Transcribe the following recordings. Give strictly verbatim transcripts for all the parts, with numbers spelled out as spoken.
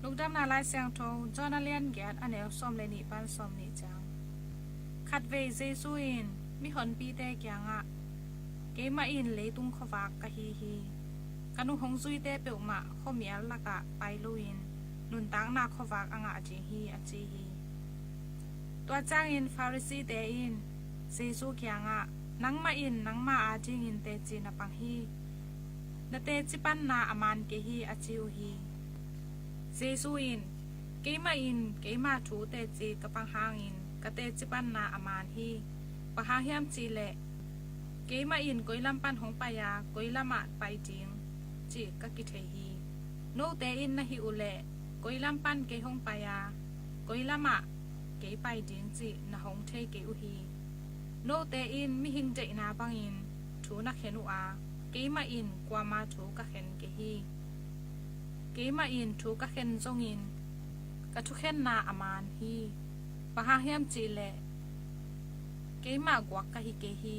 Lungdamna Lai Siangtho, John a lian giat, a neu sawm le nih pan sawm nih ciang. Khatvei Jesu in mihonpite kiangah, "Keimah in leitung khuavak ka hi hi. Ka nung hong zuite peuhmah khuamial lakah pai loin nuntakna khuavak a ngah ding hi," a ci hi. Tua ciangin Pharisee-te in Jesu kiangah, "Nangmah in nangma adingin teci na pang hi. Na teci panna a man kei hi," a ci uh hi. Jesu in, "Keimah in keima thu teci ka pang hangin ka teci panna a man hi. Bang hang hiam cihleh, keimah in koi lam pan hong pai a, koi lamah pai ding cih ka kithei hi. Note in na hih uhleh, koi lam pan kei hong pai a, koi lamah kei pai ding cih na hong thei kei uh hi. Note in mihing deihna bangin thu na khen uh a, keimah in kuama thu ka khen kei hi. Keimah in thu ka khen zongin ka thukhenna a man hi. Bang hang hiam cihleh, keimah guak ka hi kei hi.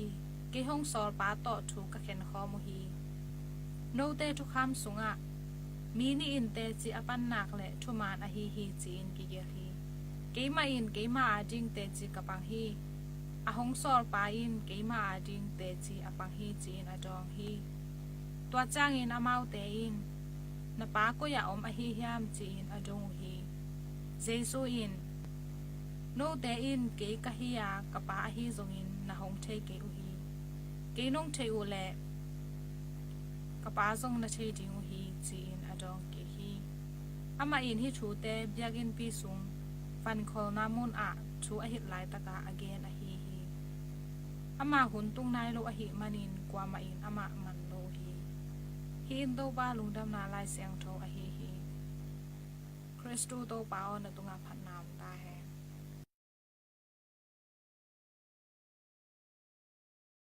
Kei hong sawlpa tawh thu ka khen khawm uh hi. Note thukham sungah, 'Mi nih in teci a pan nak le thuman ahi hi,' ci-in kigelh hi. Keimah in keima ading teci ka pang hi. A hong sawlpa in keima ading teci a pang hi," ci-in a dawng hi. Tua ciangin amaute in, "Na pa koi-ah om ahi hiam?" ci-in a dong uh hi. Jesu in, "Note in kei ka hi a, ka pa ahi zongin na hong thei kei uh hi. Kei nong theih uhleh ka pa zong na thei ding uh hi," ci-in a dawng kik hi. Amah in hih thute biakinnpi sung van kholna munah thu a hilh laitakah a gen ahi hi. Ama hun tung nai lo ahih manin kuamah in amah man lo uh hi. Hih in Topa Lungdamna Lai Siangtho ahi hi. Khristu Topa aw, na tungah phatna om ta hen.